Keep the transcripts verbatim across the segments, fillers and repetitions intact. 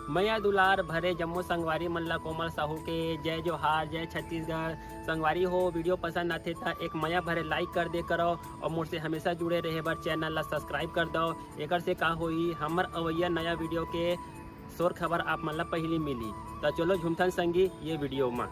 मया दुलार भरे जम्मो संगवारी मन ला कोमल साहू के जय जोहार, जय छत्तीसगढ़। संगवारी हो, वीडियो पसंद आथे त एक मया भरे लाइक कर दे करो और मोर से हमेशा जुड़े रहे बर चैनल ला सब्सक्राइब कर दो। एकर से का होई, हमर अवैया नया वीडियो के शोर खबर आप मन ला पहिली मिली। त चलो झूमथन संगी ये वीडियो मा।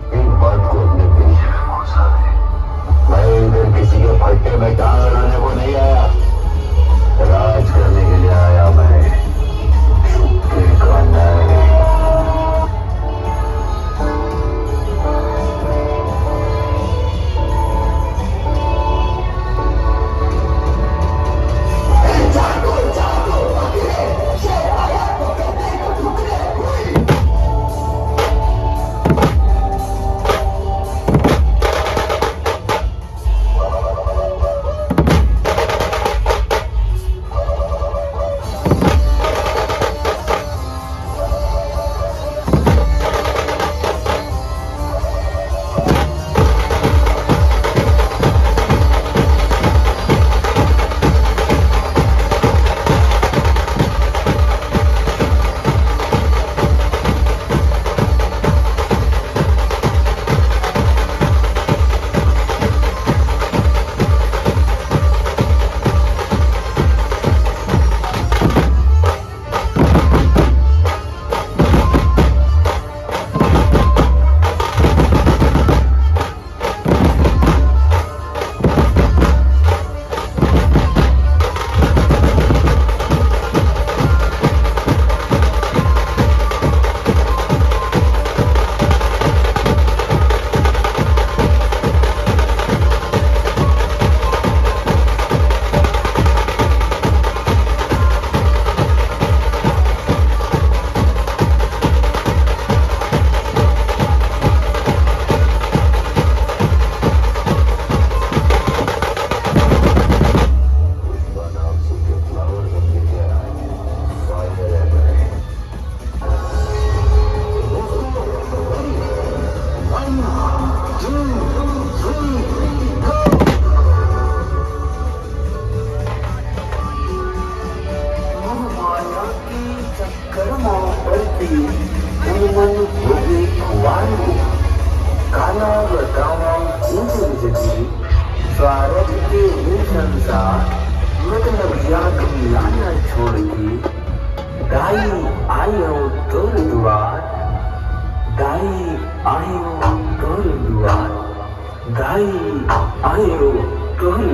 एक बात को अपने दिल में घुसा ले। मैं इधर किसी के फट्टे में टांग अड़ाने को नहीं आया। राज करने के लिए आया मैं। चुप्पे का न्याय। मोह माया के चक्कर म पड़ के उमन होगे खुवार। काला बतावंव उमन जगे, स्वार्थ के ये संसार, मतलब या दुनिया ला छोड़ के। दाई आयो तोर दुवार, दाई आयो तोर दुवार, दाई आयो तोर